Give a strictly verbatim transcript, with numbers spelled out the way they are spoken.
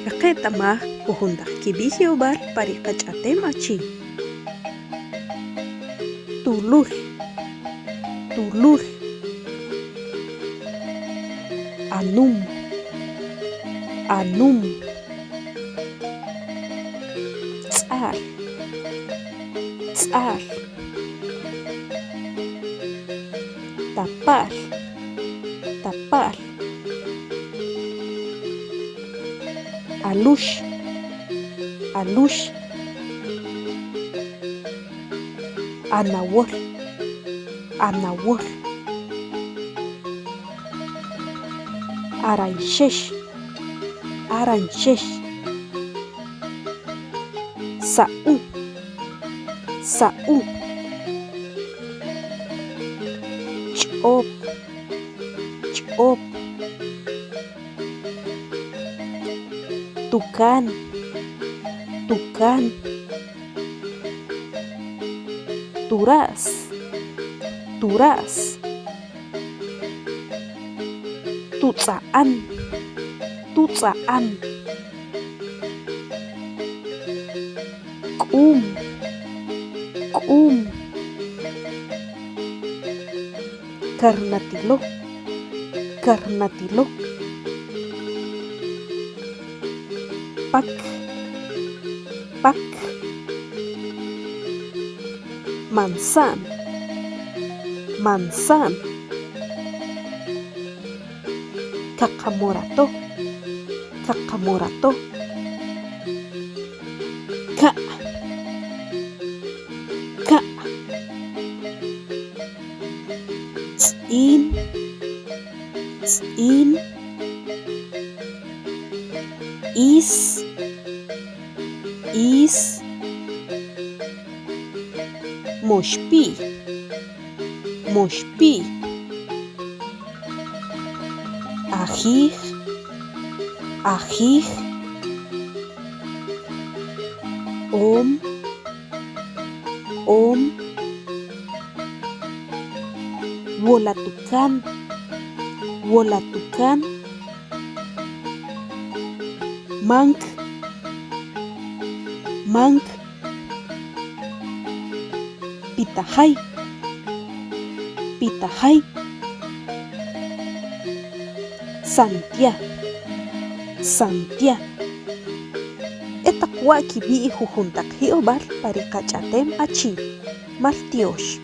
Kaqeta'maj jujun taq kib'i'jib'al pa ri qach'a'tem achi. Tulul, tulul. Anum, anum. Tz'al, tz'al. Tapal, tapal. Alux, alux. Anawol, anawol. Aranxex, aranxex. Sa'u, sa'u. Ch'op, ch'op. Tukan, tukan. Turas, turas. Tutz'a'an, tutz'a'an. K'um, k'um. Karnatilo, karnatilo. Pak, pak. Mansan, mansan. Kaqamorato, kaqamorato. Ka', ka'. Tz'in, tz'in. Is, is. Moxpi', moxpi'. Ajij, ajij. Om, om. Wolatukan, wolatukan. Mank, mank. Pitajay, pitajay. Santia, santia. E taq wa' kib'i'ij jujun taq ji'ob'al pa ri qach'a'tem achi. Maltiox.